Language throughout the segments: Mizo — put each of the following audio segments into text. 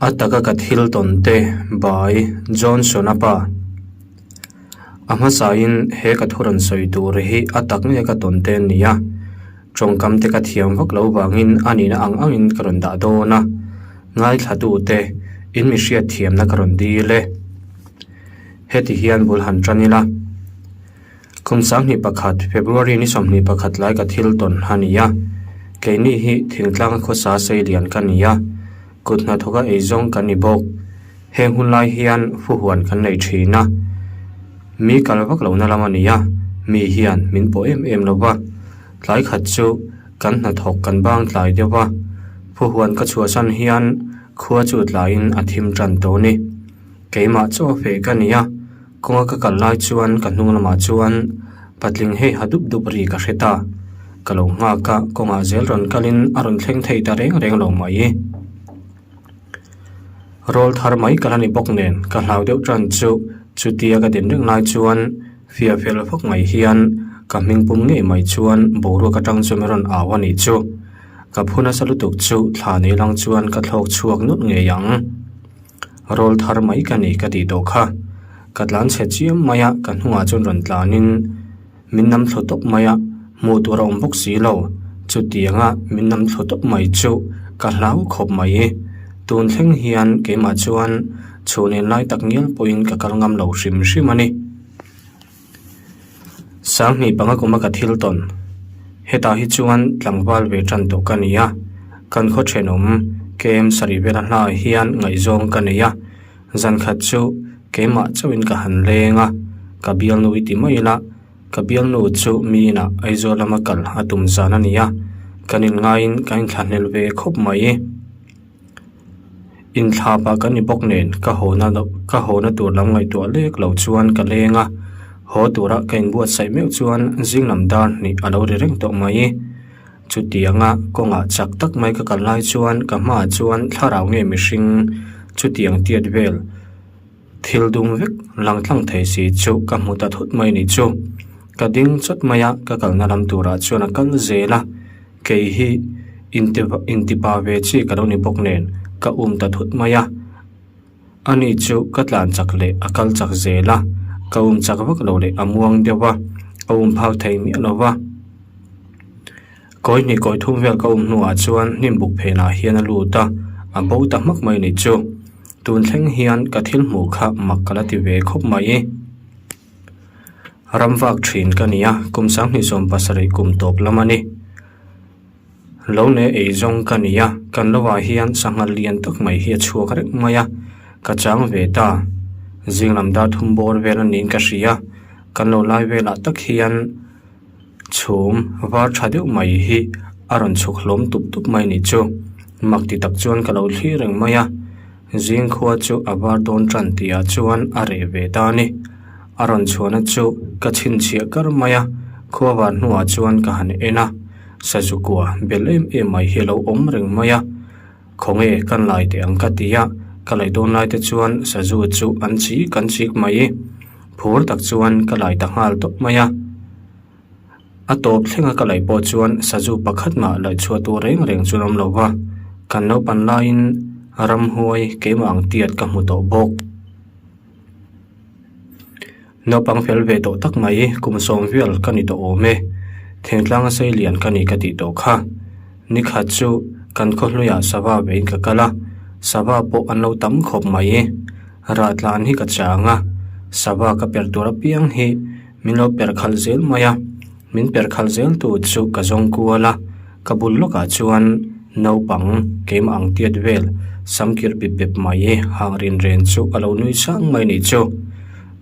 A taka ka thil tawn te by Johnson-a pa. A hmasain he ka thu rawn sawi tur hi a tak nge ka tawn te an ni a, tawngkam te ka thiam vak lo vangin a nihna ang angin ka rawn dah dawn a, ngaithlatute in mi hriat thiamna ka rawn dil e. Heti hian bul han tan ila. Kum 21 February ni 21 lai ka thil tawn a ni a, keini hi thingtlang khawsa seilian ka ni a, kut hnathawka eizawng kan ni bawk. Heng hun lai hian fuhuan kan nei thin a, mi kal vak lohna lam a ni a, mi hian min pawh em em lo va, tlai khat chu kan hnathawk kan bang tlai deuh a, fuhuan ka chhuahsan hian khua chu tlaiin a thim tan tawh a ni. Keimah chaw feh ka ni a, kawnga ka kal lai chuan ka hnung lamah chuan patling hei ha dup dup ri ka hre ta. Ka lo nghak a, kawngah zel rawn kalin a rawn thleng thei ta reng reng lo mai. Rawl thar mai ka la ni bawk nen ka hlau deuh tan chu chutia ka din reng lai chuan fia fel vak mai hian ka hming pum ngei mai chuan boruak atang chu min rawn au a nih chu. Ka phu nasa lutuk chu thla nei lang chuan ka thlawk chhuak nawlh ngei ang. Rawl thar mai ka ni ka tih tawh kha. Ka tlan chhe chiam mai a, ka hnungah chuan rawn tlanin min nam thlu tawp mai a, hmuh tur a awm bawk si lo. Chutianga min nam thlu tawp mai chu ka hlau khawp mai. Tun thleng hian keimah chuan chhun en lai tak ngial pawhin ka kal ngam lo hrim hrim a ni. Sanghnih panga kuma ka thil tawn. Hetah hi chuan tlangval ve tan tawh ka ni a, kan khaw thenawm KM sarih vela hlaah hian ngaihzawng ka nei a, zan khat chu keimah chauhin ka han leng a, ka bialnu i ti mai ila, ka bialnu chu mi inah Aizawl lama kal a tum zan a ni a, kan inngaiin kan inthlahnel ve khawp mai. Inthlap ah kan ni bawk nen ka hawna loh ka hawna tur lam ngaihtuah lek lo chuan ka leng a, haw tura ka inbuatsaih meuh chuan zing lam dar hnih a lo ri reng tawh mai. Chutianga kawngah chak tak mai ka kal lai chuan ka hmaah chuan thlarau nge mihring chutiang tiat vel thil dum vek lang tlang thei si chu ka hmu ta thut mai ni chu. Ka ding chawt mai a, ka kalna lam turah chuan a kal zel a. Kei hi intipa ve chi ka lo ni bawk nen ka um ta thut mai a, ani chu ka tlan chak leh a kal chak zel a, ka um chak vak lo leh a muang deuh a, a um phak thei miah lo va. Kawi hnih kawi thum vel ka um hnuah chuan hnim buk phenah hian a lut a, a bo ta hmak mai ni chu. Tun thleng hian ka thil hmuh kha mak ka la ti ve khawp mai. Ram vak thin ka ni a, kum 27 kum tawp lam a ni. Lo ne ei zawng ka ni a, kan lovah hian sangha lian tak mai hi a chhuak reng mai a, ka chang ve ta. Zing lam dar thum bawr vel a niin ka hria, kan lo lai velah tak hian chhum var tha deuh mai hi a rawn chhuk hlawm tup tup mai ni chu. Mak ti tak chuan ka lo thlir reng mai a. Zing khua chu a var dawn tan tih ah chuan a reh ve ta a ni. A rawn chhuahna chu ka chhinchhiah kar mai a, khua var hnuah chuan ka han en a, sazu kua bel em em mai hi a lo awm reng mai a. Khawnge kan lai teh ang ka ti a, ka laih dawn lai te chuan sazu chu an chik an chik mai. Phur tak chuan ka lai ta nghal tawp mai a. A tawp thlenga ka laih pawh chuan sazu pakhat mah laih chhuah tur reng reng chu an awm lo va, kan naupan laiin ramhuai keimah ang tiat ka hmu tawh bawk. Naupang fel ve tawh tak mai kum sawm vel ka ni tawh awm e, thingtlanga sei lian ka ni ka tih tawh kha. Nikhat chu kan khaw hluiah sava vein ka kal a, sava pawh an lo tam khawp mai. Rah tlan hi ka chang a, sava ka per tur apiang hi Min lo per khalh zel mai a, min per khalh zel tu chu ka zawng kual a, ka bul lawkah chuan naupang keimah ang tiat vel samkir bip bep mai hang rin ren chu a lo nui sang mai nih chu.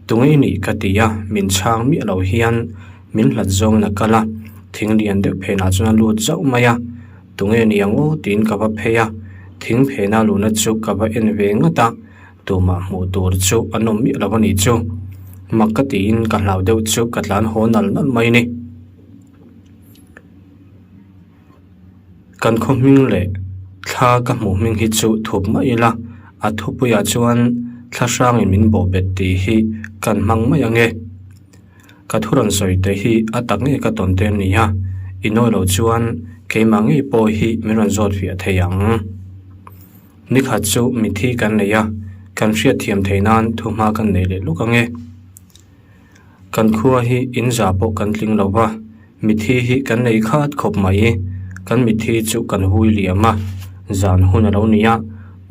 Tunge nih ka ti a, min chhang miah lo hian min hlat zawngin a kal a, thing lian deuh phenah chuan a lut zauh mai a, tunge ni ang aw tiin ka va phei a, thing phena luhna chu ka va en ve ngat a. Tumah hmuh tur chu an awm miah lo a nih chu. Mak ka tiin ka hlau deuh chu ka tlan haw nal nal mai a ni. Kan khaw hming leh thla ka hmuh hming hi chu thup mai ila, a thupuiah chuan thla hrangin min bawh bet tih hi kan hmang mai ang e. Ka thu rawn sawi te hi a tak ngei ka tawn te a ni a, i nawi loh chuan keimah ngei pawh hi min rawn zawt fiah thei ang. Nikhat chu mithi kan nei a, kan hriatthiam theih nan thuhma kan nei leh lawk ang e. Kan khua hi in za pawh kan tling lo va, mithi hi kan nei khat khawp mai. Kan mithi chu kan hui liam a, zan hun a lo ni a,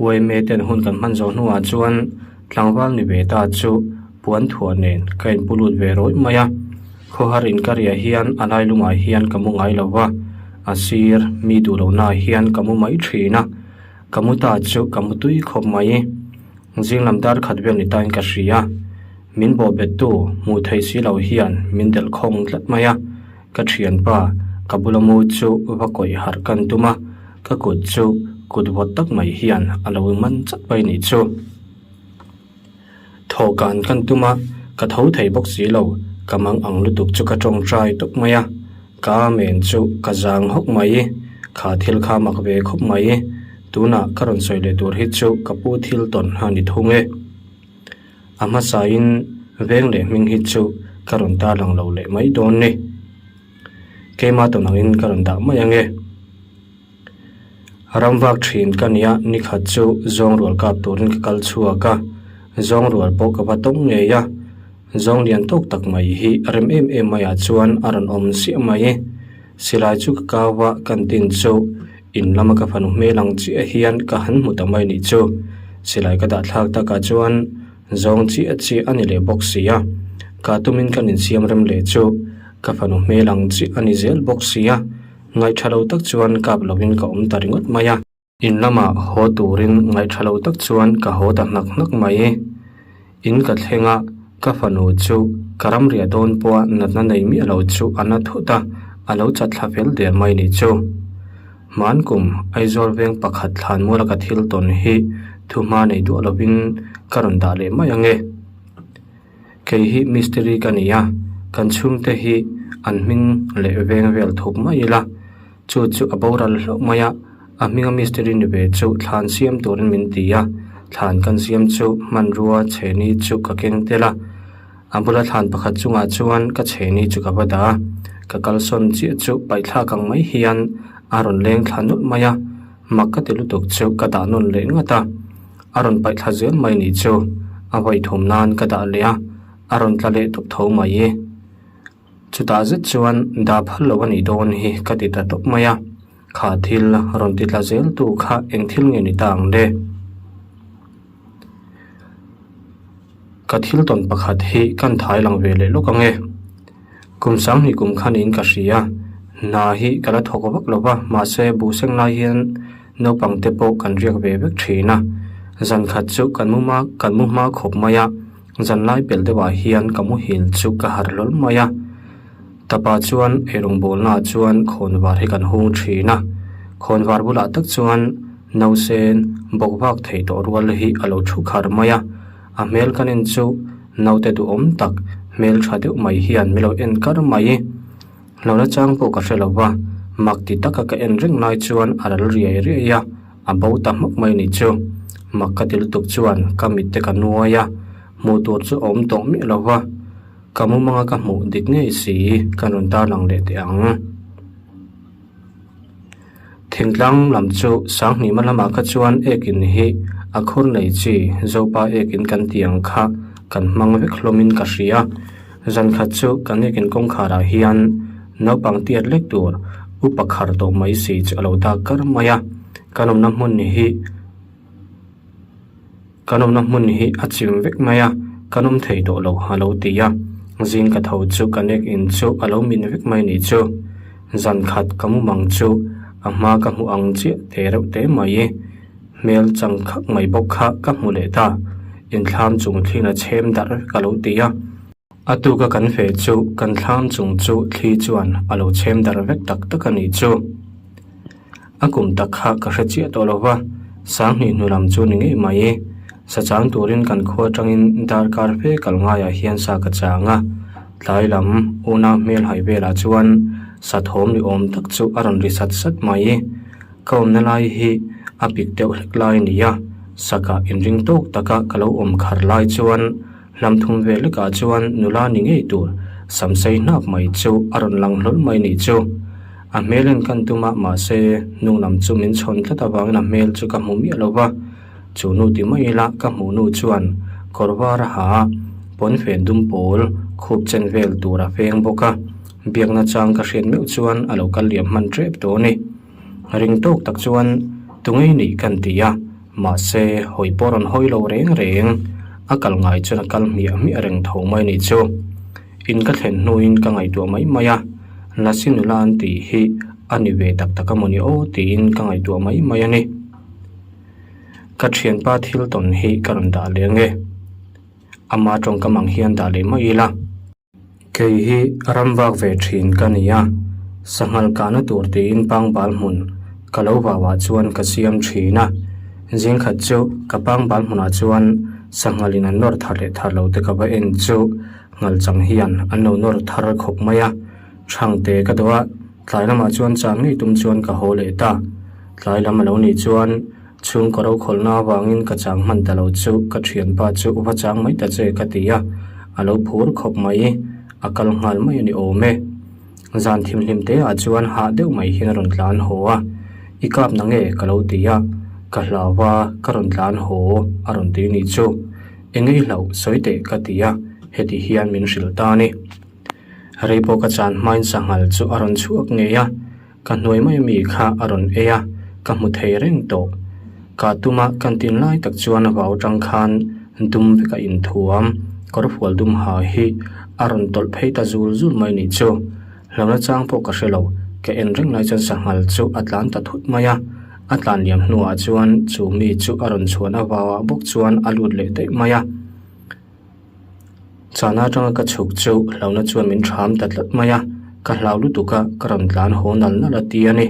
UMA ten hun kan hman zawh hnuah chuan tlangval ni ve ta chu puan thuah nen ka inpu lut ve rawih mai a. Khawhar in ka riah hian a lai lungah hian ka mu ngai lo va, a sir mi duh lohnaah hian ka mu mai thin a, ka mu ta chu ka mu tui khawp mai. Zing lam dar khat vel ni tain ka hria. Min bawhbettu hmuh theih si lo hian min delh khawng tlat mai a, ka thianpa ka bula mu chu va kawih harh kan tum a, ka kut chu kut vawt tak mai hian a lo man chat mai nih chu. Thawhkan kan tum a, ka tho thei bawk si lo, ka mang ang lutuk chu ka tawngtai tawp mai a, ka amen chu ka zang hawk mai, kha thil kha mak ve khawp mai, tunah ka rawn sawi leh tur hi chu ka pu thil tawn a ni thung e. A hmasain veng leh hming hi chu ka rawn tarlang lo leh mai dawn ni. Keimah tawn angin ka rawn dah mai ange. Ram vak thin ka nia nikhat chu zawng rual kap turin ka kal chhuak a, zawng rual pawh ka va tawng ngei a, zawng lian tawk tak mai hi a rem em em maiah chuan a rawn awm siah mai. Silai chu ka kau a, kan tin chu in lama ka fanu hmel ang chiah hian ka han hmu ta mai nih chu. Silai ka dah thlak takah chuan zawng chiah chiah a ni leh bawk si a, ka tumin kan insiam rem leh chu ka fanu hmel ang chiah a ni zel bawk si a. Ngaihtha lo tak chuan kap lovin ka awm ta ringawt mai a. In lamah haw turin ngaihtha lo tak chuan ka haw ta hnak hnak mai. In ka thleng a, ka fanu chu ka ramriah dawn pawha natna nei miah lo chu a na thut a, a lo chat thla fel der mai nih chu. Hman kum Aizawl veng pakhat thlanmuala ka thil tawn hi thuhma nei duah lovin ka rawn dah leh mai ang e. Kei hi mistiri ka ni a, kan chhungte hi an hming leh veng vel thup mai ila, chu chu a boral hlauh mai a, a hminga mistiri ni ve chu thlan siam turin min ti a, thlan kan siam chu hmanrua chhehni chu ka keng tel a, a bula thlan pakhat chungah chuan ka chhehni chu ka va dah a, ka kalsawn chiah chu paihthlak ang mai hian a rawn leng thla nawlh mai a, mak ka ti lutuk chu ka dah nawn leh ngat a. A rawn paih thla zel mai nih chu a vawi thum nan ka dah leh a, a rawn tla leh tawp tho mai e. Chutah zet chuan dah phal lo a nih dawn hi ka ti ta tawp mai a, kha thil rawn ti tla zel tu kha eng thil nge ni ta ang le? Ka thil tawn pakhat hi kan thai lang ve leh lawk ang e. Kum sanghnih kum kha niin ka hria, hna hi ka la thawk vak lo va, mahse buh seng lai hian Naupang te pawh kan riak ve vek thin a, zan khat chu kan mu hma kan mu hma khawp mai a, zan lai pelh deuhah hian ka muhil chu ka harh hlawl mai a. Tapa chuan eirawng bawlnaah chuan khawnvar hi kan hung thin a, khawnvar bulah tak chuan nausen bawk vak thei tawh rual hi a lo thu khar mai a, a hmel kan en chu naute duhawm tak hmel tha deuh mai hian min lo en kar mai. Hlawhna chang pawh ka hre lo va, mak ti taka ka en reng lai chuan a ral riai riai a, a bo ta hmawk mai ni chu. Mak ka ti lutuk chuan ka mit te ka nuai a, hmuh tur chu a awm tawh miah lo va, ka mumanga ka hmuh dik ngei si ka rawn tarlang leh teh ang. Thingtlang lam chu Sanghnihma lamah kha chuan ekin hi a khur nei chi Zopa ekin kan tih ang kha kan hmang vek hlawmin ka hria. Zan khat chu kan ekin kawngkharah hian naupang tiat lek tur upa khar tawh mai si chu a lo dak kar mai a, kan awmna hmun hi Kan awmna hmun hi a chim vek mai a, kan awm thei tawh lo a lo ti a. Zing ka tho chu ka nek in chu a lo min vek mai nih chu. Zan khat ka mu mang chu a hma ka hmu ang chiah te reuh te mai. Hmel chang khak mai bawk kha ka hmu leh ta. Inthlam chung thliin a chhem darh vek a lo ti a. A tuka kan feh chu kan thlam chung chu thli chuan a lo chhem darh vek tak tak a nih chu. A kum tak kha ka hre chiah tawh lo va, Sanghnih hnu lam chu ni ngei mai. Sa chang turin kan khua atangin darkar fe kal ngaiah hian sa ka chang a, tlai lam unau hmel hai velah chuan sa thawm ni awm tak chu a rawn ri sat sat mai. Ka awmna lai hi a pik deuh hlek lai a ni a, sakah inring tawk taka ka lo awm khar lai chuan Hlam thum ve lekah chuan nula ni ngei tur samsei hnap mai chu a rawn lang hlawl mai nih chu. A hmel en kan tum a, mahse hnung lam chu min chhawn tlat avangin a hmel chu ka hmu miah lo va. Chu nu ti mai ila ka hmuh nu chuan kawr var a ha a, pawnfen dum pawl khup chen vel tur a feng bawk a, biakna chang ka hriat meuh chuan a lo kal liam hman tep tawh a ni. Ring tawk tak chuan tungei nih kan ti a, mahse hawi pawh rawn hawi lo reng reng, a kal ngai chuan a kal hmiah hmiah reng tho mai nih chu. In ka thlen hnuin ka ngaihtuah mai mai a, Lasi nula an tih hi a ni ve tak tak a mawni aw tiin ka ngaihtuah mai mai a ni. Ka thianpa thil tawn hi ka rawn dah leh ange. Ama tawngkam ang hian dah leh mai ila. Kei hi ram vak ve thin ka ni a, sanghal kahna tur tiin pangbal hmun ka lo vauah chuan ka siam thin a. Zingkhat chu ka pangbal hmunah chuan sanghal in an nawr thar leh thar lo te ka va en chu nghal chang hian an lo nawr thar khawp mai a. Thangte ka dawh a, tlai lamah chuan chan ngei tum chuan ka haw leh ta. Tlai lam a lo nih chuan chhungkaw rokhawlhna avangin ka chang hman ta lo chu ka thianpa chu va chang mai ta che ka ti a, a lo phur khawp mai, a kal nghal mai a ni awm e. Zan thimhlim te ah chuan hah deuh mai hian a rawn tlan haw a, I kap na nge? ka lo ti a, ka hlau a, ka rawn tlan haw a rawn ti nih chu. Engei hlauh sawi teh ka ti a, heti hian min hrilh ta a ni. Rei pawh ka chan hmain sanghal chu a rawn chhuak ngei a. Ka hnuai mai ami kha a rawn ei a, ka hmu thei reng tawh. Ka tuma kan tin lai tak chuan vau tang khan dum vek a inthuam, kawrfual dum ha hi a rawn tawlh phei ta zul zul mai nih chu. Hlauhna chang pawh ka hre lo, ka en reng lai chuan sanghal chu a tlan ta thut mai a. A tlan liam hnuah chuan chu mi chu a rawn chhuan a vauah bawk chuan a lut leh daih mai a. Chana atanga ka chhuk chu hlauhna chuan min ṭham ta tlat mai a, ka hlau lutuk a, ka rawn tlan haw nal nal a ti a ni.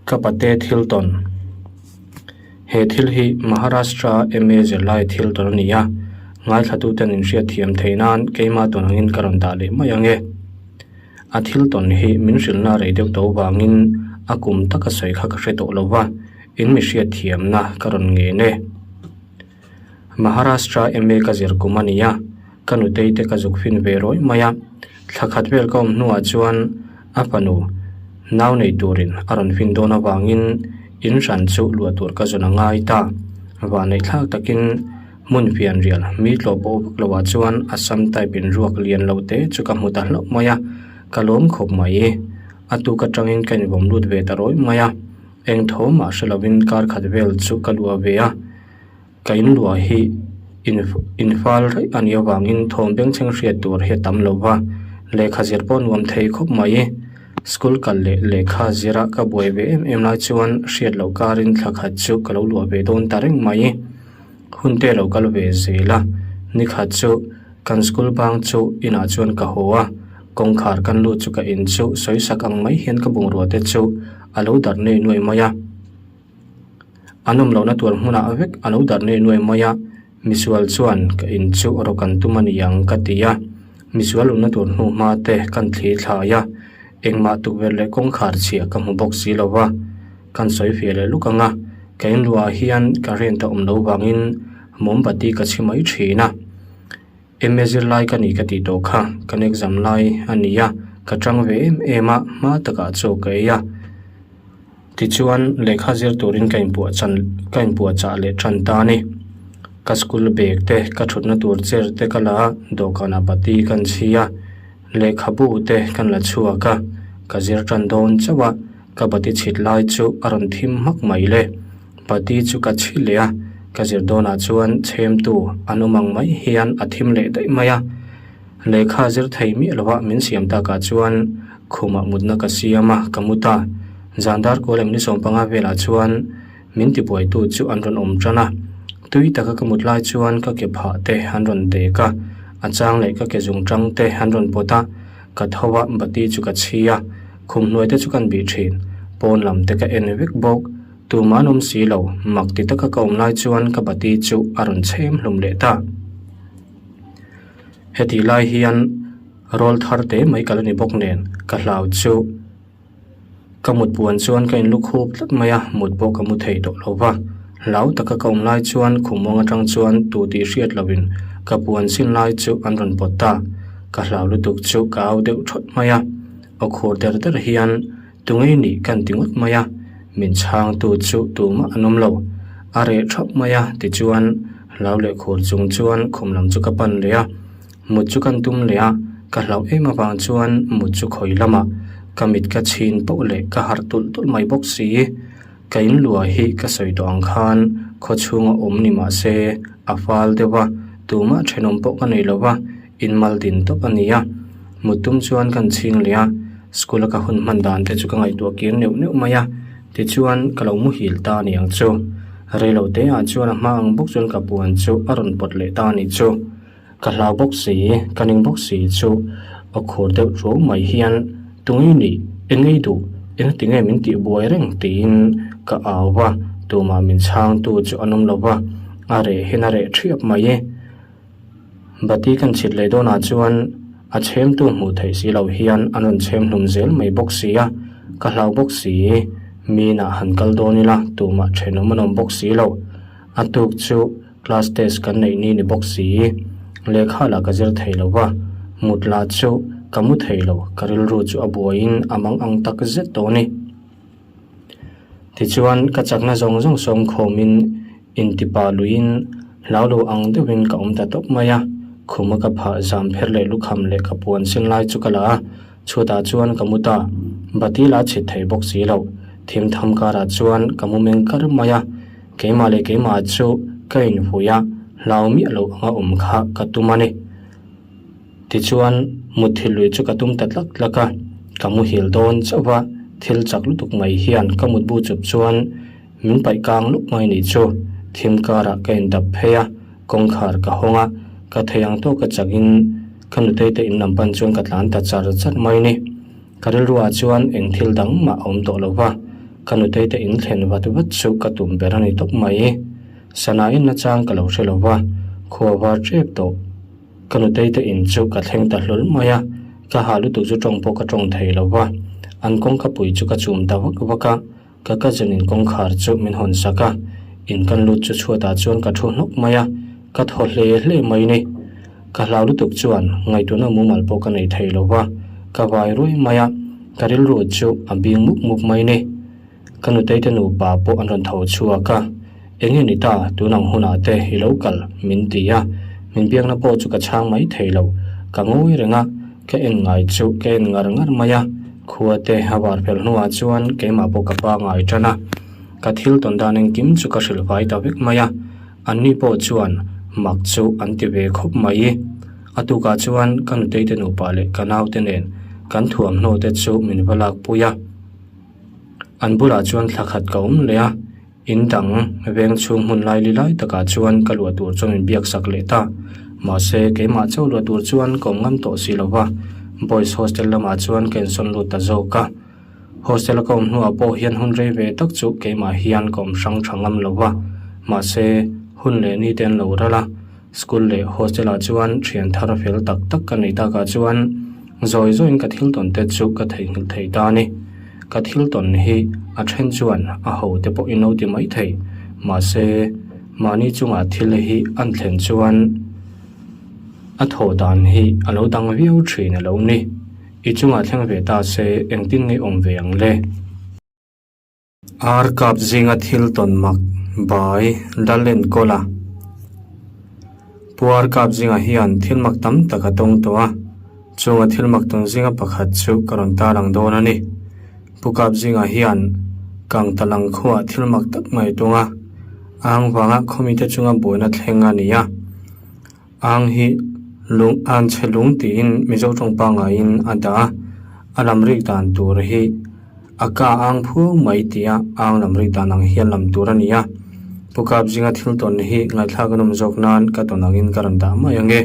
Ka pate thil tawn He thil hi Maharashtra MA zirlai thil tawn a ni a, ngaithlatuten in hriatthiam theih nan keimah tawn angin ka rawn dah leh mai ang e. A thil tawn hi min hrilhna rei deuh tawh vangin a kum taka sawi kha ka hre tawh lo va, in mi hriatthiamna ka rawn ngen e. Maharashtra MA ka zir kum a ni a, ka nutei te ka zuk fin ve rawih mai a. Thla khat vel ka awm hnuah chuan a fanu nau nei turin a rawn fin dawn avangin in hran chu luah tur ka zawn a ngai ta. Vahneih thlak takin hmun fian rial mi tlawh pawh vak loah chuan Assam type in ruak lian lo te chu ka hmu ta hlauh mai a, ka lawm khawp mai. A tuk atangin ka invawm lut ve ta rawih mai a, eng tho mah hre lovin kar khat vel chu ka luah ve a. Ka in luah hi in fal raih a nih avangin thawm bengchheng hriat tur hi a tam lo va, lehkha zir pawh nuam thei khawp mai. School kal leh lehkha zira ka buai ve em em lai chuan hriat loh karin thla khat chu ka lo luah ve dawn ta reng mai. Hun te lo kal ve zel a, nikhat chu kan school bang chu inah chuan ka haw a, kawngkhar kan lut chu ka in chu sawisak ang mai hian ka bungrua te chu a lo darh nuai nuai mai a. An awm lohna tur hmunah vek a lo darh nuai nuai mai a, misual chuan ka in chu rawk an tum a ni ang ka ti a, misual awmna tur hnu hma te kan thli thlai a, engmah tukverh leh kawngkhar chhia ka hmu bawk si lo va, kan sawi fiah leh luk ang a, ka in luah hian current a awm lo vangin mawmbati ka chhi mai thin a. MA zirlai ka ni ka tih tawh kha, kan exam lai a ni a, ka tang ve em em a, hma takah chaw ka ei a. Tichuan lehkha zir turin ka inpuah chan ka inpuah chah leh tan ta a ni. Ka school bag te, ka thutna tur chair te ka la a, dawhkanah bati kan chhi a, lehkhabu te kan la chhuak a, ka zir tan dawn chauh a, ka bati chhit lai chu a rawn thim hmak mai le. Bati chu ka chhi leh a, ka zir dawnah chuan chhemtu an awm ang mai hian a thim leh daih mai a. Lehkha zir thei miah lova min siam takah chuan khumah mutna ka siam a, ka mu ta. Zan dar kual em ni 15 velah chuan min tibuaitu chu an rawn awm tan a. Tui taka ka mut lai chuan ka ke phah te an rawn dek a, a chang leh ka ke zung tang te an rawn pawt a, ka tho a, bati chu ka chhi a, khum hnuai te chu kan bih thin. Pawn lam te ka en vek bawk. Tumah an awm si lo, mak ti taka ka awm lai chuan ka bati chu a rawn chhem hlum leh ta. Hetih lai hian rawl thar te mai ka la ni bawk nen ka hlau chu ka mut puan chuan ka inlu khup tlat mai a, mut pawh ka mu thei tawh lo va. Hlau taka ka awm lai chuan khummuang atang chuan tu tih hriat loin ka puan sin lai chu an rawn pawt ta. Ka hlau lutuk chu ka au deuh thawt mai a, aw khur der der hian Tungei nih kan ti ngawt mai a, min chhangtu chu tumah an awm lo. A reh thap mai a, tichuan hlau leh khur chung chuan khum lam chu ka pan leh a, mut chu kan tum leh a, ka hlauh em avang chuan mut chu khawi lamah ka mit ka chhin poh leh ka harh tulh tulh mai bawk si. Ka in luah hi ka sawi tawh ang khan khaw chhunga awm ni mah se a fal deuh a, tumah thenawm pawh ka nei lo va, in mal din tawp a ni a. Mut tum chuan kan chhing leh a, school a ka hun hman dan te chu ka ngaihtuah kir neuh neuh mai a, tichuan ka lo muhil ta a ni ang chu. Reilo te ah chuan a hma ang bawk chuan ka puan chu a rawn pawt leh ta a ni chu. Ka hlau bawk si, ka ning bawk si chu aw khur deuh ruau mai hian Tungei nih, engei duh, engti nge min tih buai reng tiin ka au va, tumah min chhangtu chu an awm lo va, a reh hian a reh thiap mai e. Bati kan chhit leh dawnah chuan a chhemtu hmuh theih si loh hian an rawn chhem hlum zel mai bawk si a, ka hlau bawk si, minah han kal dawn ila tumah thenawm an awm bawk si lo. A tuk chu class test kan neih ni ni bawk si, lehkha lah ka zir thei lo va, mut lah chu ka mu thei lo, ka rilru chu a buaiin a mang ang tak zet tawh a ni. Tichuan ka chakna zawng zawng sawmkhawmin intipa luiin hlau lo ang deuhin ka awm ta tawp mai a, khuma ka phah zam pher leh lukham leh ka puan sen lai chu ka la a, Chhutah chuan ka mu ta, bati la chhit thei bawk si lo. Thim tham karah chuan ka mu meng kar mai a, keimah leh keimah chu ka inhui a, hlau miah loh anga awm kha ka tum a ni. Tichuan, mutthil lui chu ka tum ta tlak tlak a, ka muhil dawn chauh va, thil chak lutuk mai hian ka mutbu chup chuan min paih kang luk mai nih chu. Thim karah ka indap phei a, kawngkhar ka hawng a, ka thei ang tawka chakin, Ka nutei te in lam pan chuan ka tlan ta char char mai ni. Ka rilruah chuan eng thil dang mah a awm tawh lo va, ka nutei te in thlen vat vat chu ka tum ber a ni tawp mai. Sana in nachang ka lo hre lo va, khua var tep tawh. Ka nutei te in chu ka thleng ta hlawl mai a, ka ha lutuk chu tawng pawh ka tawng thei lo va, an kawngka pui chu ka chum ta vak vak a. Ka cousin in kawngkhar chu min hawn sak a, in kan lut chu chhuatah chuan ka thu hnawk mai a, ka thaw hle hle mai ni. Ka hlau lutuk chuan ngaihtuahna mumal pawh ka nei thei lo va, ka vai ruai mai a, ka rilru chu a bing mup mup mai ni. Ka nutei te nupa pawh an rawn tho chhuak a, Eng nge ni ta, tun ang hunah te i lo kal, min ti a, min biakna pawh chu ka chhang mai thei lo. Ka ngawi reng a, ka en ngai chu ka en ngar ngar mai a, khua te a var fel hnuah chuan keimah pawh ka pangai tan a, ka thil tawn dan engkim chu ka hrilh vai ta vek mai a, anni pawh chuan mak chu an ti ve khawp mai. A tukah chuan ka nutei te nupa leh ka naute nen kan thuamhnaw te chu min va lakpui a, an bulah chuan thla khat ka awm leh a. In dang veng chhung hmun lai li lai takah chuan ka luah tur chuan min biak sak leh ta. Mahse, keimah chauh luah tur chuan ka awm ngam tawh si lo va, Boys Hostel lamah chuan ka insawn lut ta zawk a. Hostel a ka awm hnuah pawh hian hun rei ve tak chu keimah hian ka awm hrang tha ngam lo va. Mahse, hun leh ni te an lo ral a, School leh Hostel ah chuan thian thar fel tak tak ka nei takah chuan zawi zawiin ka thil tawn te chu ka theihnghilh thei ta a ni. Ka thil tawn hi a then chuan a ho te pawh in lo ti mai thei. Mahse, mahni chungah thil hi an thlen chuan a thawh dan hi a lo dang viau thin a lo ni. I chungah thleng ve ta se engtin nge awm ve ang le? Ar kap zinga thil tawn mak bai Lalenkawla Pu Ar kap zingah hian thil mak tam tak a tawng tawh a, chunga thil mak tawn zinga pakhat chu ka rawn tarlang dawn a ni. Pu kap zingah hian kang ta lang khuah thil mak tak mai a tung a, ang vanga khawmite chunga buaina thleng a ni a. Ang hi lung an chhe lung tiin Mizo tawng pangaiin a dah a, a lam rik dan tur hi a ka ang phuau mai tia ang lam rik dan ang hian lam tur a ni a. Pu Kap zinga thil tawn hi ngaihthlak a nawm zawk nan ka tawn angin ka rawn dah mai ang e.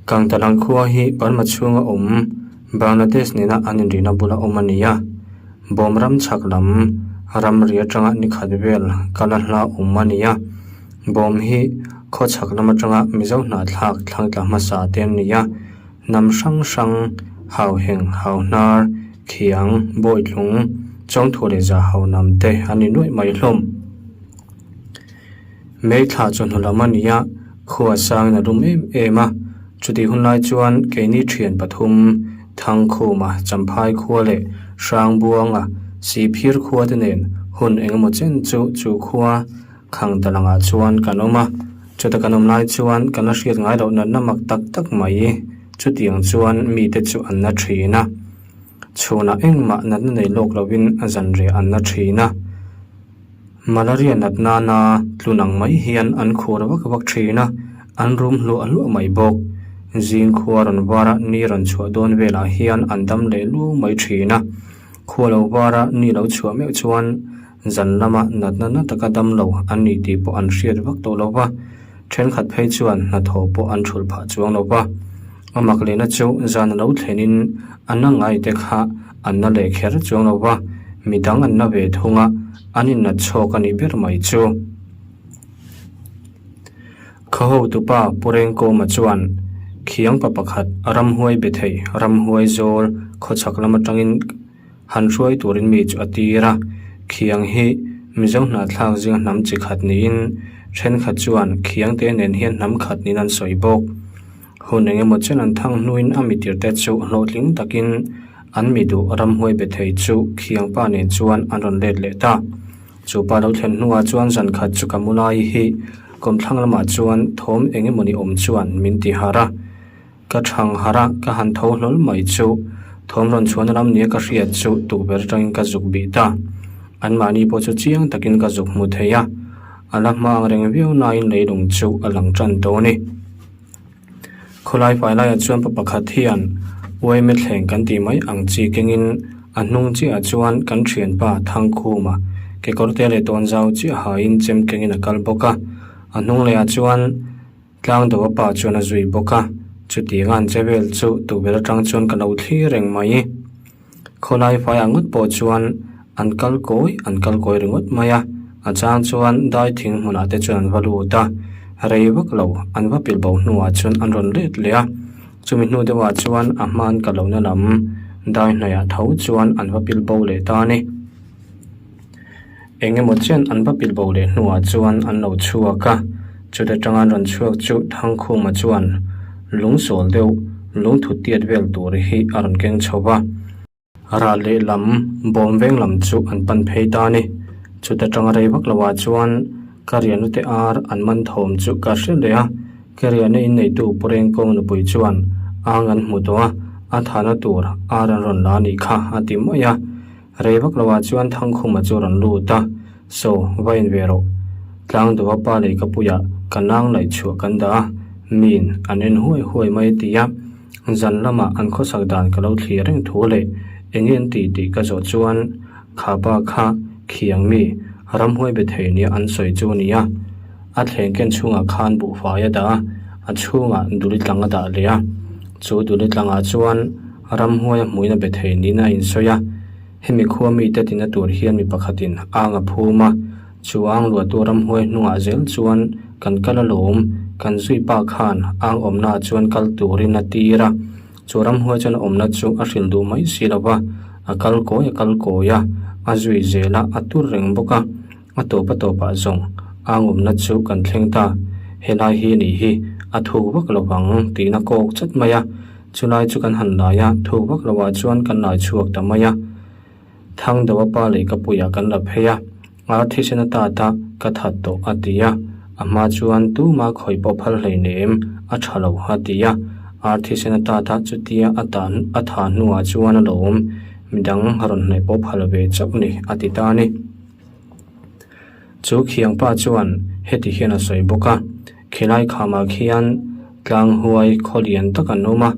Kangtalang khua hi Burma chhunga awm Bangladesh nena an inrihna bula awm a ni a, bawm ram chhak lam ramri atanga nikhat vel kala hla awm a ni a. Bawm hi khawchhak lam atanga Mizo hnahthlak thlangtla hmasa te an ni a, hnam hrang hrang, hauheng, hauhnar, khiang, bawitlung, chawngthu leh zahau hnam te an ni nuaih mai hlawm. May thla chawhnu lam a ni a, khua sangin a lum em em a, chutih hun lai chuan keini thian pathum, Thangkhuma, Champhai khua leh Hrangbuanga, Sihphir khua te nen. Hun engemaw chen chu chu khua khang ta langah chuan kan awm a, chuta kan awm lai chuan kan la hriat ngai loh natna mak tak tak mai chutiang chuan mite chu an na thin a. Chhunah engmah natna nei lawk lovin zanriah an na thin a. Malaria natna na tlun ang mai hian an khur vak vak thin a, an rum hluah hluah mai bawk. Zing khua rawn var a, ni rawn chhuah dawn velah hian an dam leh luau mai thin a. Khua lo var a, ni lo chhuah meuh chuan zan lama natna na taka dam lo an nih tih pawh an hriat vak tawh lo va, thenkhat phei chuan hnathawh pawh an thulh phah chuang lo va. A mak lehna chu zan a lo thlenin a na ngai te kha an na leh kher chuang lo va, midang an na ve thung a, an innat chhawk a nih ber mai chu. Khaw hotupa Pu Rengkawma chuan khiang pa pakhat ramhuai be thei ramhuai zawl khawchhak lam atangin han hruai turin mi chu a tir a, khiang hi Mizo hnahthlak zinga hnam chi khat niin thenkhat chuan khiangte nen hian hnam khat niin an sawi bawk. Hun eng emaw chen an thang hnuin a mitirte chu hlawhtling takin an mi duh ramhuai be thei chu khiangpa nen chuan an rawn let leh ta. Chu pa lo thlen hnuah chuan zan khat chu ka mu lai hi kawmthlang lamah chuan thawm eng emaw ni awm chuan min ti harh a. Ka thang harh a, ka han tho hlawl mai chu thawm rawn chhuahna lam nia ka hriat chu tukverh atangin ka zuk bih ta. Anmahni pawh chu chiang takin ka zuk hmu thei a, a la hma ang reng viau nain leilung chu a lang tan tawh a ni. Khawlai fai laiah chuan pa pakhat hian uaime thleng kan tih mai ang chi kengin a hnung chiahah chuan kan thianpa Thangkhuma kekawr te leh tawn zau chiah hain chem kengin a kal bawk a, a hnung lehah chuan Tlangdova pa chuan a zui bawk a, chutiang a an che vel chu tukverh atang chuan ka lo thlir reng mai. Khawlai faiah ngawt pawh chuan an kal kawi an kal kawi ringawt mai a, a chang chuan dai thing hmunah te chuan an va lut a, rei vak lo an va pilh bo hnuah chuan an rawn let leh a, chumi hnu deuhah chuan a hman ka lohna lam dai hnaihah tho chuan an va pilh bo leh ta a ni. Eng emaw chian an va pilh bo leh hnuah chuan an lo chhuak a, chuta tanga an rawn chhuak chu Thangkhuma chuan lungsawl deuh lungthu tiat vel tur hi a rawn keng chho va. Ral lehlam bawm veng lam chu an pan phei ta a ni. Chuta tanga rei vak loah chuan ka rianute ar an man thawm chu ka hre leh a, ka riahna inneitu Pu Rengkawng nupui chuan ang an hmu tawh a, a thahna tur ar an rawn la a nih kha a ti mai a. Rei vak loah chuan Thangkhuma chu rawn lut a, Saw, va in ve rawh. Tlangdova pa leh ka puiah ka nang laih chhuah kan dah a, miin an en huai huai mai a ti a. Zan lamah an khawsak dan ka lo thlir reng thu leh eng an ti tih ka zawh chuan kha pa kha khiang mi ramhuai be thei nia an sawi chu a ni a. A thleng ken chhungah khan buhfai a dah a, a chhungah duli tlang a dah leh a. Chu duli tlangah chuan Ramhuai a hmuin a be thei niin a insawi a, hemi khua mite tina tur hian mi pakhatin ang a phum a, chu ang luahtu ramhuai hnungah zel chuan kan kal alawm, kan zui pa khan ang awmnaah chuan kal turin a tir a, chu ramhuai chuan a awmna chu a hrilh duh mai si lo va, a kal kawi a kal kawi a, a zui zel a, a tur reng bawk a. A tawp a tawpah zawng a ngawmna chu kan thleng ta, helai hi nih hi a thuk vak lo vang tiin a kawk chat mai a, chulai chu kan han lai a, thuk vak loah chuan kan lai chhuak ta mai a. Thangdeuha pa leh ka puiah kan la phei a, ar thisen ata ta ka that tawh a ti a, a hma chuan tuma khawih pawh phal hleinem a tha lo a ti a, ar thisen ata ta chutia a tan a tha hnuah chuan a lawm midang rawn hnaih pawh phal ve chauh ni a ti ta a ni. Chu khiang pa chuan heti hian a sawi bawk a, Khilai khamah khian tlang huai khaw lian tak an awm a,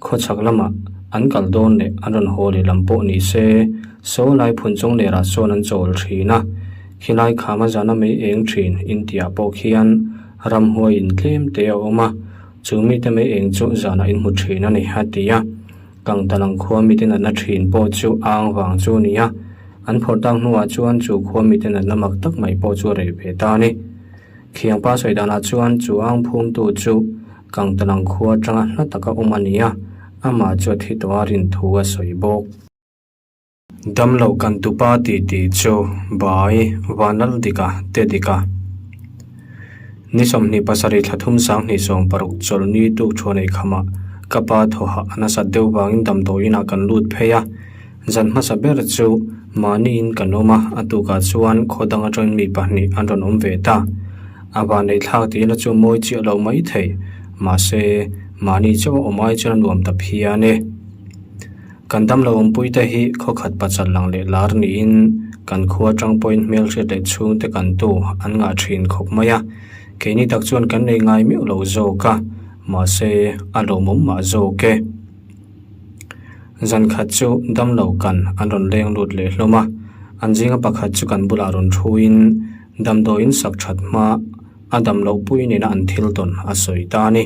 khawchhak lamah an kal dawn leh an rawn haw leh lam pawh ni se, saw lai phun chung lerah sawn an chawl thin a, khilai khama zana mei eng thin intiah pawh khian ramhuai in tlem te a awm a, chu mite mei eng chu zanah in hmu thin a ni a ti a. Kangtalang khua mite natna thin pawh chu ang vang chu a ni a, an phawrh tak hnuah chuan chu khua mite natna mak tak mai pawh chu a reh ve ta a ni. Khiangpa sawi danah chuan chu ang phumtu chu Kangtalang khua atanga hla taka awm a ni a, amah chu a thi tawh a rin thu a sawi bawk. Damloh kan tupa tih tih chu Bai Vanlal Dika te dika. Ni 27 thla thum 20 60 chawlhni tuk thuan ei khamah ka pa thawhah a nasat deuh vangin damdawiinah kan lut phei a. Zan hmasa ber chu Mahniin kan awm a, a tukah chuan khaw dang atangin mi pahnih an rawn awm ve ta. A vanneih thlak tihna chu mawi chiah lo mai thei, mahse mahni chauh a awm ai chuan a nuam ta phian e. Kan damlo awmpuite hi khawkhat pachal lang leh lar niin kan khua atang pawhin hmelhriat leh chhungte kan tu an ngah thin khawp mai a, keini tak chuan kan nei ngai meuh lo zawk a, mahse a lawmawm mah zawk e. Zan khat chu damlo kan an rawn leng lut leh hlawm a, an zinga pakhat chu kan bulah rawn thuin damdawiin sak that hma a damloh pui nena an thil tawn a sawi ta a ni.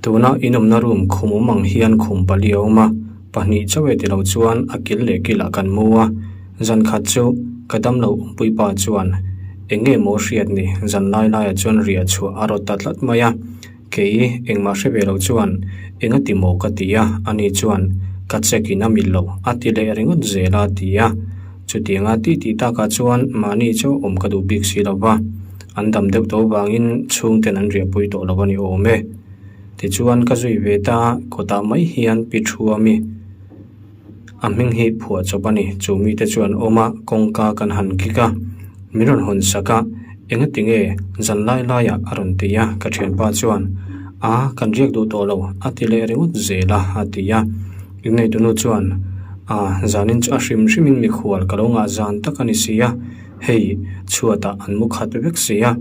Tuna inawmna room khum awm ang hian khum pali a awm a, pahnih chauh e tilo chuan a kil leh kilah kan mu a, zan khat chu ka damloh awmpui pa chuan eng nge maw hriat ni zan lai laiah chuan riah chhuah a rawt ta tlat mai a. Kei engmah hre ve lo chuan enga ti maw ka ti a, ani chuan ka check in a mil lo a ti leh ringawt zel a ti a. Chutianga ti tih takah chuan mahni chu awm ka duh bik si lo va, an dam deuh tawh vangin chhungten an riahpui tawh lo a ni awm e. Tichuan ka zui ve ta, kawtah mai hian pi thu a mi. A hming hi phuah chawp a ni. Chu mite chu an awm a, kawngka kan han kik a, min rawn hawn sak a, engati nge zan lai laiah a rawn ti a, ka thianpa chuan, A, kan riak duh tawh lo, a ti leh ringawt zel a, a ti a. Inneitunu chuan, A, zanin chu a hrim hrimin mikhual ka lo ngah zan tak a ni si a, hei, chhuatah an mu khat vek si a,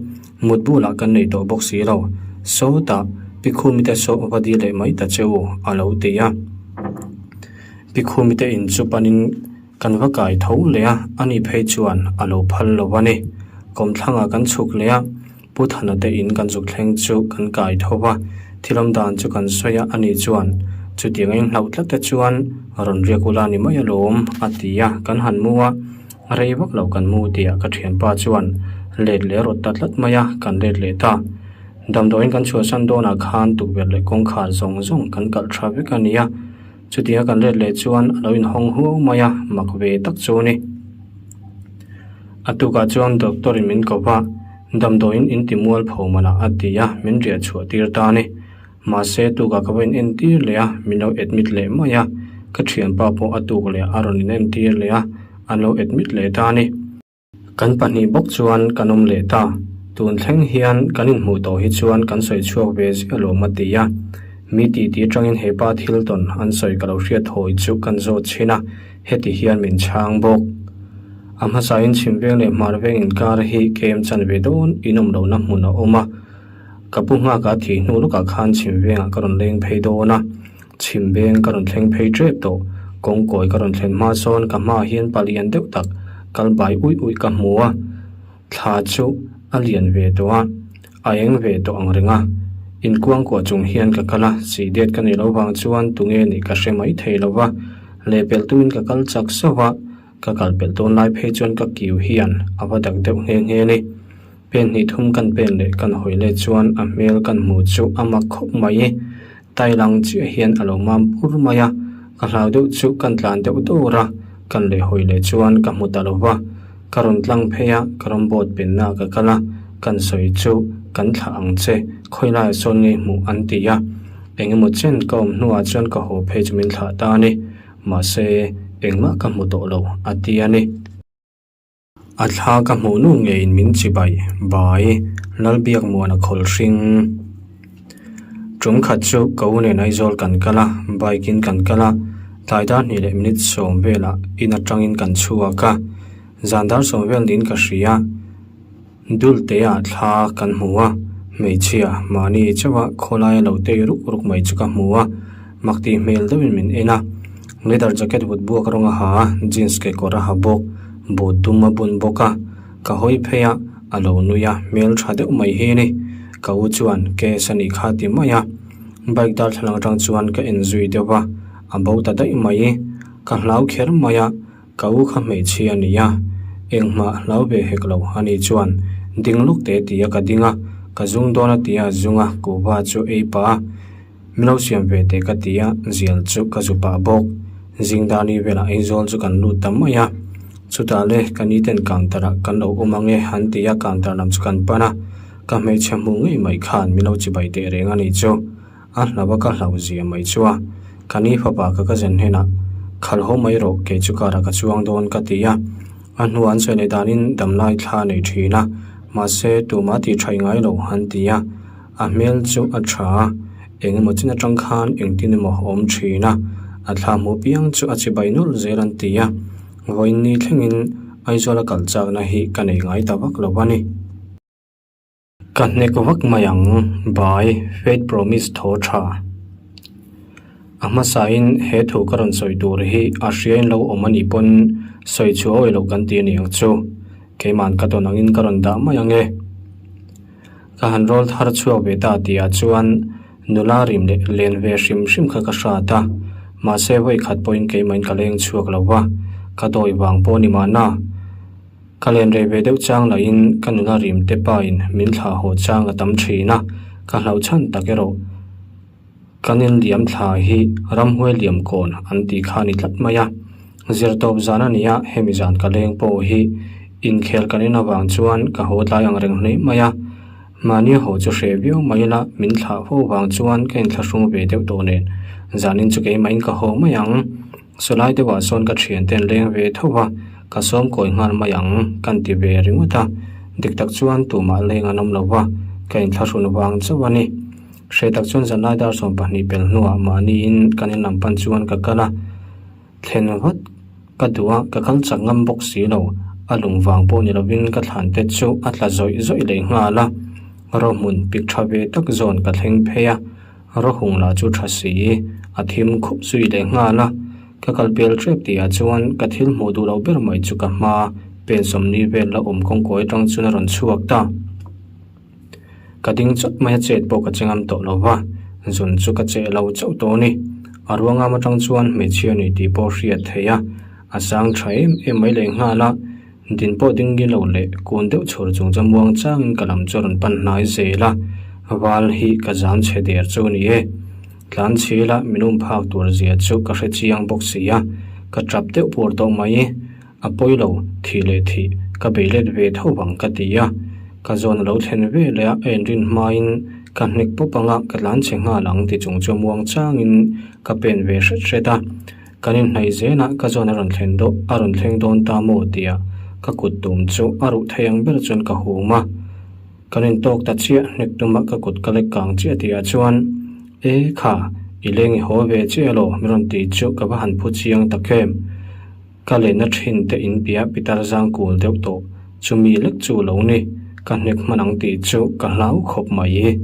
mut bulah kan nei tawh bawk si lo, sawtah Pikhumite saw va dil leh mai ta che u, a lo ti a. Pikhumite in chu panin kan va kai tho leh a, ani phei chuan a lo phal lo a ni. Kawmthlangah kan chhuk leh a, Pu Thana te in kan zuk thleng chu kan kai tho va, thil awm dan chu kan sawi a, ani chuan chutiang a inhlauh tlat te chuan rawn riak ula ni mai alawm a ti a, kan han mu a, rei vak lo kan mu tih ah ka thianpa chuan let leh rawt ta tlat mai a, kan let leh ta. Damdawiin kan chhuahsan dawnah khan tukverh leh kawngkhar zawng zawng kan kalh tha vek a ni a, chutia kan let leh chuan a lo inhawng huau mai a, mak ve tak chu a ni. A tukah chuan doctor in min ko va, damdawiin in ti mual pho manah a ti a, min riah chhuah tir ta a ni. Mahse tukah ka va in entir leh a, min lo admit leh mai a, ka thianpa pawh a tuk leh a rawn in entir leh a, an lo admit leh ta a ni. Kan pahnih bawk chuan kan awm leh ta. Tun thleng hian kan inhmuh tawh hi chuan kan sawi chhuak ve ziah alawm a ti a. Mi titi atangin he pa thil tawn an sawi ka lo hriat hawi chu kan zawt chhin a, heti hian min chhang bawk. A hmasain chhim veng leh hmar veng inkar hi kem chan ve dawn inawm lohna hmun a awm a. Ka pu nghaka thih hnu lawkah khan chhim vengah ka rawn leng phei dawn a. Chhim beng ka rawn thleng phei tep tawh. Kawngkawi ka rawn thlen hma sawn ka hmaah hian palian deuh tak kal bai uih uih ka hmu a, thla chu a lian ve tawh a, a eng ve tawh ang reng a. Inkuangkuah chung hian ka kal a, sih det ka nih loh vang chuan tunge nih ka hre mai thei lo va, lehpelh tumin ka kal chak sauh a, ka kal pelh dawn lai phei chuan ka kiu hian a va dak deuh nghe nghe a ni. Pen hnih thum kan pen leh kan hawi let chuan a hmel kan hmuh chu a mak khawp mai. Tai lang chiah hian a lo mam pur mai a, ka hlau deuh chu kan tlan deuh dawr a, kan leh hawi leh chuan ka hmu ta lo va. Ka rawn tlang phei a, ka rawn boat penna ka kal a, kan sawi chu kan thlah ang che, khawi laiah sawn ngei hmuh an ti a. Eng emaw chen ka awm hnuah chuan ka haw phei chu min thlah ta a ni, mahse engmah ka hmu tawh lo a ti a ni. A thla ka hmuh nu ngeiin min chibai bai Lalbiakmuana khawl hring. Tum khat chu ka u nen Aizawl kan kal a, bike in kan kal a, tlai dar hnih leh minute sawm velah in atangin kan chhuak a, zan dar sawm vel niin ka hria. Dultea thla kan hmu a, hmeichhia mahni chauha khawlaia lo tei ruk ruk mai chu ka hmu a, mak tih hmel deuhin min en a. Leather jacket vut buak rawng a ha a, jeans kekawr a ha bawk, boot dum a bun bawk a, ka hawi phei a, a lo nui a, hmel tha deuh mai hi a ni. Ka u chuan case a nih kha ti mai a, bike darthlalang atang chuan ka en zui deuh a, a bo ta daih mai, ka hlau kher mai a. Ka u kha hmeichhia a ni a, engmah hlau ve hek lo a ni chuan ding luk te ti a ka ding a, ka zung dawn a ti a zung a, kuhva chu ei pah a, min lo siam ve teh ka ti a, zial chu ka zu pah bawk. Zingdani velah Aizawl chu kan lut ta mai a, chutah le ka ni ten counter ah kan lo awm ang e an ti a, counter lam chu kan pan a, ka hmeichhe hmuh ngei mai khan min lo chibai teh reng a nih chu. A hlau a ka hlau zia mai chu a, ka ni fapa ka cousin hnenah Khalh haw mai rawh, kei chu car ah ka chuang dawn ka ti a. A hnuah an sawi leh danin damlai thla a nei thin a, mahse tumah tih thaih ngai lo an ti a. A hmel chu a tha a, eng emaw chin atang khan engtin emaw a awm thin a, a thla hmuh piang chu a chibai nawlh zel an ti a. Vawiin ni thlengin Aizawl a kal chakna hi ka nei ngai ta vak lo a ni. Ka hnek vak mai ang, by Faith Promise thaw tha. A hmasain he thu ka rawn sawi tur hi a hriain lo awm a nih pawn sawi chhuah awih loh kan ti a ni ang chu. Keima'n ka tawn angin ka rawn dah mai ang e. Ka han rawl thar chhuak ve ta tihah chuan nula rim leh len ve hrim hrim kha ka hrat a, mahse vawi khat pawhin keimahin ka leng chhuak lo va, ka dawi vang pawh a ni mahna. Ka len rei ve deuh chang lahin ka nula rim te pain min thlah haw chang a tam thin a, ka hlauh chhan tak erawh kan inliam thla hi ramhuai liam kawn an tih kha a ni tlat mai a. Zirtawp zan a nia hemi zan ka leng pawh hi inkhel kan en avang chuan ka haw tlai ang reng hle mai a, mahni haw chu hreh viau mai ila min thlah fo vang chuan ka inthlahrung ve deuh tawh nen zanin chu keimahin ka haw mai ang. Sawlai deuhah sawn ka thiante an leng ve tho va, ka sawm kawi nghal mai ang kan ti ve ringawt a, dik tak chuan tumah leng an awm lo va, ka inthlahrun vang chauh a ni. Hreh tak chuan zanlai dar 12 pel hnuah mahniin kan in lam pan chuan ka kal a, thlen vat ka duh a, ka kal chak ngam bawk si lo, a lung vang pawh ni lovin ka thlan te chu a tla zawih zawih leh nghal a, rawhmun pik tha ve tak zawn ka thleng phei a. Rawhung lah chu tha si, a thim khup zui leh nghal a. Ka kal bel tep tihah chuan ka thil hmuh duh loh ber mai chu ka hma pen sawmni vel la awm kawngkawi atang chuan a rawn chhuak ta. Ka ding chawt mai a chet pawh ka che ngam tawh lo va, zun chu ka cheh lo chauh tawh a ni. A ruangam atang chuan hmeichhia ni tih pawh hriat theih a, a sang tha em em mai leh nghal a. Din pawh ding ngil lo leh kun deuh chhur chung chu muang changin ka lam chu a rawn pan hnai zel a, val hi ka zam chhe der chu a ni e. Tlan chhila min um phak tur zia chu ka hre chiang bawk si a, ka tap deuh pur tawh mai. A pawi lo, thih leh thih ka bei let ve tho vang ka ti a, ka zawn a lo thlen ve leh a, a inrin hmain ka hnek pawp anga ka tlan chhe nghal ang ti chung chu muang changin ka pen ve hret hret a. Kan inhnaih zelah ka zawn a rawn thlen daw a rawn thleng dawn ta maw tia ka kut tum chu a ruh thei ang ber chuan ka hum a. Kan intawk ta chiah hnek tuma ka kut ka lek kang chiah tihah chuan E kha, i leng i haw ve chiah elaw min rawn ti chu ka va han phu chiang tak em. Ka lenna thin te in piah pitar zang kul deuh tawh chumi lek chu lo ni, ka hnek hman ang tih chu ka hlau khawp mai.